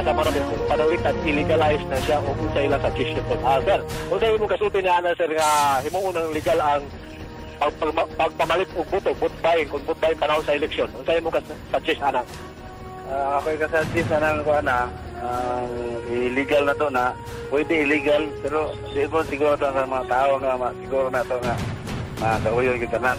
kasama Ramil kung panawitan illegalize na siya o kung sa ilang suggestion po. Sir, kung sa imong kasulti niya ana, sir, nga himuon ng legal ang pagpamalit og boto, vote buying, kung vote buying panahon sa eleksyon. Unsa imong suggest ana? Ako yung kasuggest na nang kuan na ang illegal na to na pwede illegal, pero siguro siguro to sa mga tao nga siguro na to nga makauyon kita na.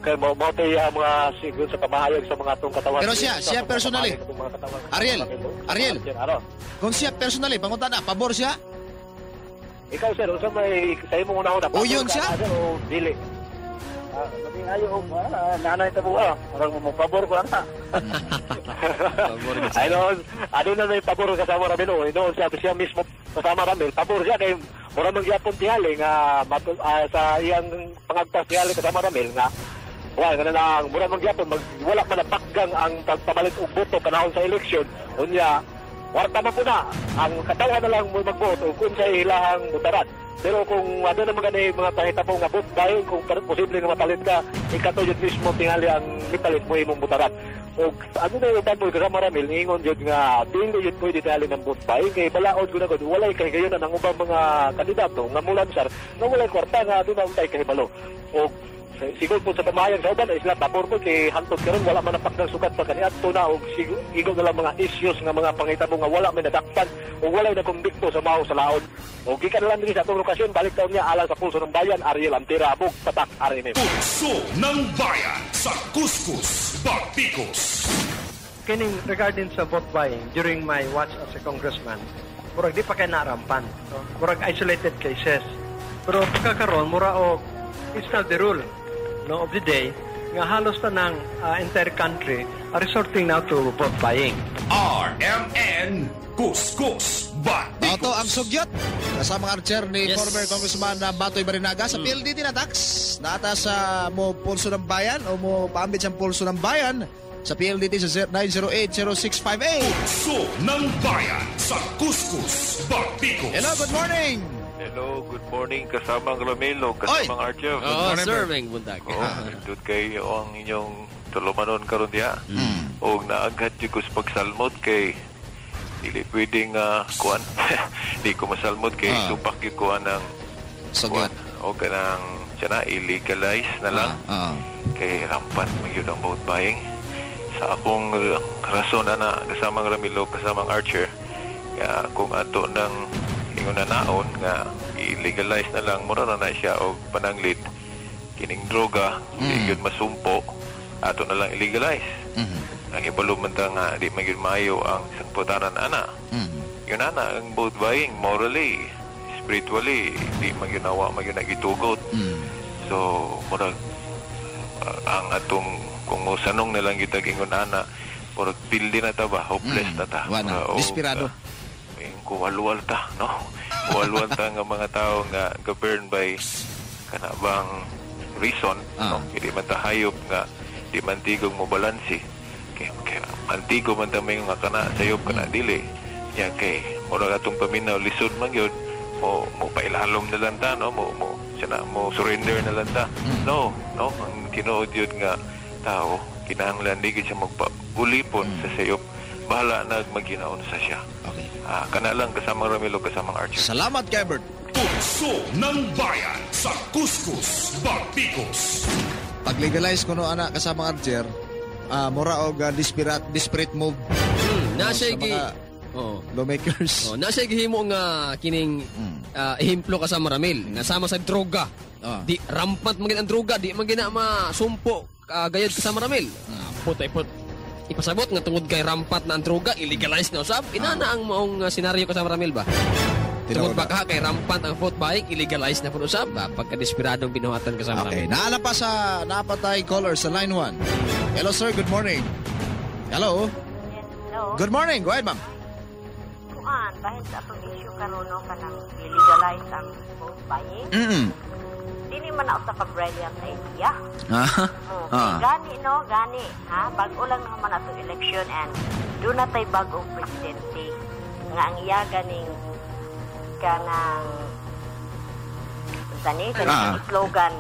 Kay mo tay ang mga siguro sa pamahayag sa mga atong katawan. Pero siya Sa personally. pamahayag atong mga katawan. Ariel, Ariel. Ano? Kung siya personally, pangunta na, pabor siya? Ikaw, sir, unsa may sa imong una-una? O, yun pabor ka siya? na, sir, o dili? Labing ayo og nanay tabo parang mo pabor ko ana. Pabor ka. Ay noon, ano na may pabor kasama Ramil o noon siya mismo kasama Ramil, pabor siya kay mura man gyapon tingali nga sa iyang pangagtas tingali kasama Ramil nga wa nga na lang mura man gyapon mag wala man napakgang ang pagpamalit og boto panahon sa eleksyon, unya warta man po na ang katawan na lang mo magboto ug unsay ilahang butaran. Pero kung ano naman gani mga pahitabo nga vote buying, kung posible nga mapalit ka, ikato yun mismo tingali ang mipalit mo imong butaran. Og ano na yung uban mo kasama Ramil, ingon yun nga dili yun pwede tingali ng vote buying kay balaod ko na gud walay kay gayon ang ubang mga kandidato nga mulansar nga walay kwarta nga doon na untay kahibalo. Og siguro po sa pamahayag sa uban ay sila pabor ko kay hantod karon wala man napakdang sukat pa kaniadto na og igo na lang mga issues nga mga pangitabo nga wala may nadakpan o walay nakumbikto sa mao sa laod. O gikan na lang dinhi sa atong lokasyon, balik taon niya alang sa Pulso ng Bayan, Ariel Antira, Abog, Tatak, RMM. Pulso ng Bayan sa Kuskus Batikos. Kining regarding sa vote buying, during my watch as a congressman, murag di pa kay narampan, no? Murag isolated cases. Pero pagkakaroon, mura og it's not the rule, no, of the day nga halos tanang entire country are resorting now to vote buying. RMN Kuskus Batikos. Ito ang sugyot. Kasama ang archer ni former Congressman na Batoy Barinaga sa PLDT na tax. Naata sa mo Pulso ng Bayan o mo paambit sa Pulso ng Bayan sa PLDT sa 908-0658. Pulso ng Bayan sa Kuskus Batikos. Hello, good morning. Hello, good morning. Kasamang Ramilo, kasamang Archer. Oh, morning, sir, Meng Bundag. Oo, nindot kayo ang inyong tulumanon karon diha. Og naaghat jud ko sa pagsalmot kay dili pwedeng kuan. Di ko masalmot kay supak gyud kuan ang Sugyot. kuan o kanang siya na illegalize na lang kay rampant man gyud ang vote buying. Sa akong rason ana, kasamang Ramilo, kasamang Archer, nga kung ato nang ingon na naon nga i-legalize na lang, mura na na siya og pananglit kining droga, di gyud masumpo, ato na lang i-legalize. Ang ibalo man ta nga di man gyud maayo ang sangputaran ana. Yun ana ang vote buying, morally, spiritually, di man gyud nawa man gyud nagitugot. So murag ang atong kung usanong na lang kita ingon ana, murag pildi na ta ba, hopeless na ta. Wa na. Murag, oh, Desperado. Kuwalwal ta, no? Kuwalwal ta nga mga tao nga governed by kana bang reason, no? Hindi man ta hayop nga di man tigong mo balanse. Kay antigo man ta may nga kana sayop kana dili. Nya kay murag atong paminaw lisod man gyud, mo pailalom na lang ta, no? Mo sana mo surrender na lang ta. No, no, ang tinuod yun nga tao kinahanglan di gyud siya magpaulipon sa sayop. Bahala na maginaon sa siya. Okay. Kana lang, kasamang Ramilo, kasamang Archer. Salamat, Kebert. Pulso ng Bayan sa Kuskus Batikos. Pag legalize ko no ana kasama Archer, mura og desperate move Nasa sa gi mga lawmakers. Oh, nasa gihimo nga kining ehemplo kasama Ramil nga sama sa droga. Di rampant man gid ang droga, di man gina masumpo gayud kasama Ramil. Putay put. Ipasabot nga tungod kay rampat na ang droga, illegalize na usab. Inana ang maong senaryo kasama Ramil ba? Tungod ba ka kay rampant ang vote buying, illegalize na pud usab ba? Pagka-desperadong binuhatan kasama Okay, Ramil. naala pa sa napatay caller sa line 1. Hello sir, good morning. Hello. Hello. Good morning. Go ahead, ma'am. Kuan, bahin sa atong issue karon no, kanang illegalize ang vote buying. Dili man na usa ka brilliant idea. Oh, gani no, gani ha, bag-o lang naman atong election and do na tay bag-ong presidente nga ang iya ganing kanang sani kanang slogan,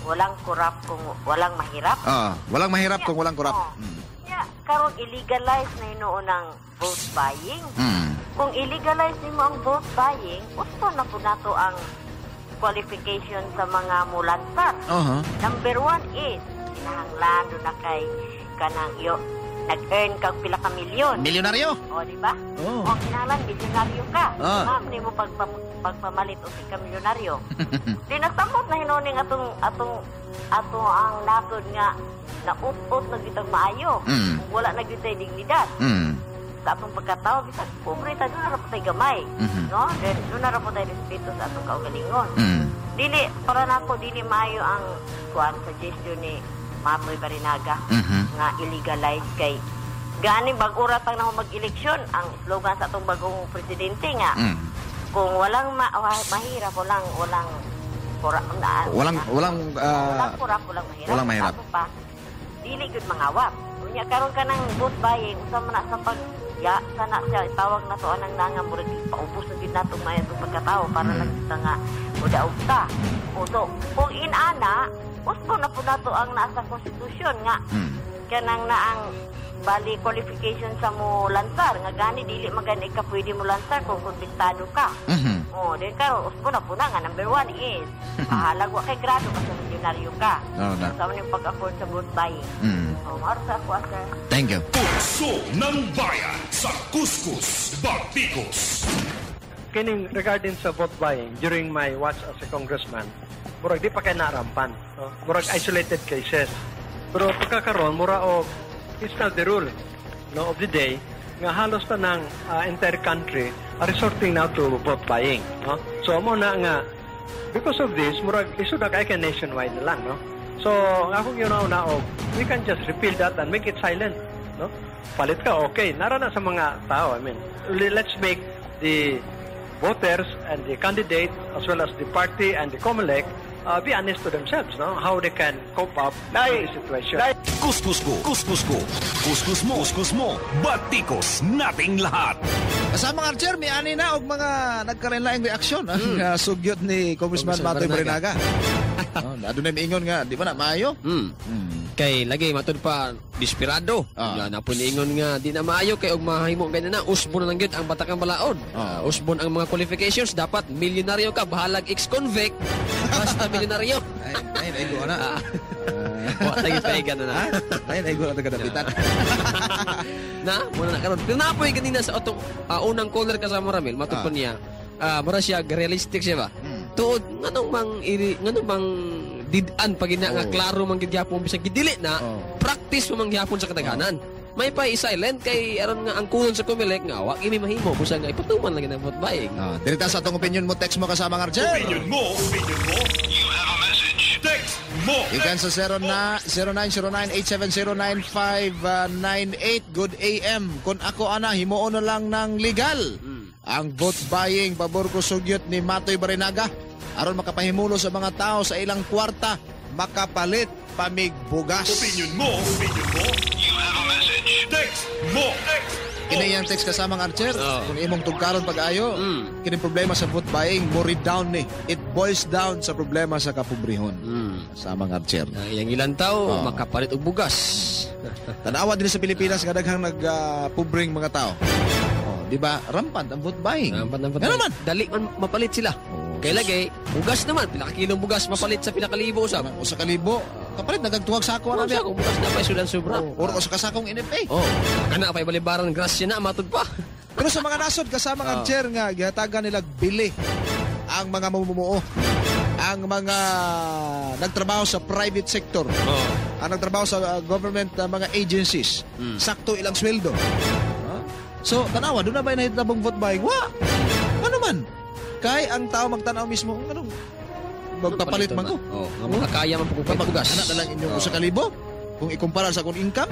walang korap kung walang mahirap. Walang mahirap kung walang korap. Oh. Nya, karon illegalize na hinuon ang vote buying. Kung illegalize nimo ang vote buying, gusto na po nato ang qualification sa mga mulansar. Number one is, kinahanglan doon na kay kanang iyo, nag-earn kag pila ka milyon. Milyonaryo. O, di ba? Oh. O, kinahanglan, milyonaryo ka. Ah. Ma'am, nimo pagpamalit o ka milyonaryo. Di nasamot na hinuning atong ato ang nasod nga naut-ut na gyud maayo. Wala na gyud tay dignidad. Sa atong pagkatao, bisag pobre ta, doon na ra po tay gamay. No? Then, doon na ra po tay respeto sa atong kaugalingon. Dili, para nako dili maayo ang kuan suggestion ni Matoy Barinaga nga illegalize kay gani bag-o ra tang nako mag-eleksyon ang slogan sa atong bagong presidente nga kung walang mahirap, walang walang walang mahirap. Walang mahirap. Ato pa, dili gyud mangawat. Unya karon ka nang vote buying usa man na sa pag ya sana siya itawag na to anang nanga murag paubos na gyud nato may atong pagkatao para lang kita nga mudaog ta. O so kung inana gusto na po nato ang nasa konstitusyon nga kanang naang bali qualification sa mo lansar nga gani dili magani ka pwede mo lansar kung konbiktado ka. Oh, then karon usbo na po na nga number one is bahalag wa kay grado basta milyonaryo ka. Oh, na. Sa man yung pag-afford sa vote buying. Oh, maaro sa ako, sir. Thank you. Pulso ng bayan sa Kuskus Batikos. Kining regarding sa vote buying during my watch as a congressman, murag di pa kay narampan, no? Murag isolated cases. Pero pagkakaroon mura og it's not the rule, no, of the day nga halos na ng entire country are resorting now to vote buying, no? So mo na nga because of this murag lisod na kay nationwide na lang, no? So ang akong ginawa og we can just repeal that and make it silent, no? Palit ka, okay, nara na sa mga tao. I mean, let's make the voters and the candidate as well as the party and the COMELEC be honest to themselves, no? How they can cope up with the situation. Kuskus ko, kuskus ko, kuskus mo, kuskus mo, batikos nating lahat. Kasama nga, Archer, may ani na og mga nagkalain-laing reaksyon ang sugyot ni Congressman Matoy Barinaga. Oh, adunay miingon nga, di ba na maayo? Kay lagi matud pa desperado. Uh, na po niingon nga di na maayo kay og mahimo ganyan na usbon na lang gyud ang batakang balaod. Usbon ang mga qualifications, dapat milyonaryo ka, bahalag ex-convict basta milyonaryo. Ay, naigo na. Wa lagi pa na. Ay, naigo na tagadapitan. Na, muna na karon. Pero napoy kanina sa atong unang caller kasama Ramil, matud pa niya. Mura siya realistic siya ba? Tuod nganong mang did-an pag ina nga klaro man gid gyapon bisag gidili na practice mo man gyapon sa kadaghanan. May pa i-silent kay aron nga ang kunon sa COMELEC nga wa gimi mahimo busa nga ipatuman lang ang vote buying. Dirita sa atong opinion mo, text mo kasama ng Archer. Opinion mo, you have a message. Text mo. You can sa 0909-870-9598. Good AM. Kung ako ana himuon na lang ng legal. Ang vote buying pabor ko sugyot ni Matoy Barinaga aron makapahimulo sa mga tao sa ilang kwarta makapalit pamigbugas. Opinion mo, you have a message. Text mo. Text. Kini yang text kasamang Archer. Kung imong tugkaron pag-ayo, kini problema sa vote buying mo read down ni. It boils down sa problema sa kapobrehon. Kasamang Archer. Yang ilang tao makapalit og bugas. Tanawa din sa Pilipinas nga daghang nagpobring mga tao. Di ba? Rampant ang vote buying. Rampant ang vote buying. Naman. Dali man mapalit sila. Kay lagay, bugas naman, pila ka kilong bugas mapalit sa pila ka libo usab. Usa ka libo. Kapalit nagagtuwag sako ana. Sako bugas na pa sudan sobra. Or usa ka sakong NFA. Oh, kana pa ibalibaran grasya na matud pa. Pero sa mga nasod kasama ang chair nga gihatagan nila bili ang mga mamumuo, ang mga nagtrabaho sa private sector, ang nagtrabaho sa government mga agencies, sakto ilang sweldo. So, tanawa, doon na ba nahitabong vote buying? Wa! Ano man? Kay ang tao magtanaw mismo, anong magpapalit man ko? Oh, nga makakaya man po kung bugas. Anak na lang inyong 1,000 kung ikumpara sa akong income.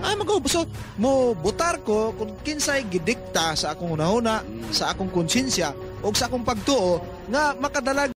Ay, mag-go. So, mo butar ko kung kinsay gidikta sa akong hunahuna, sa akong konsensya, o sa akong pagtuo, nga makadalag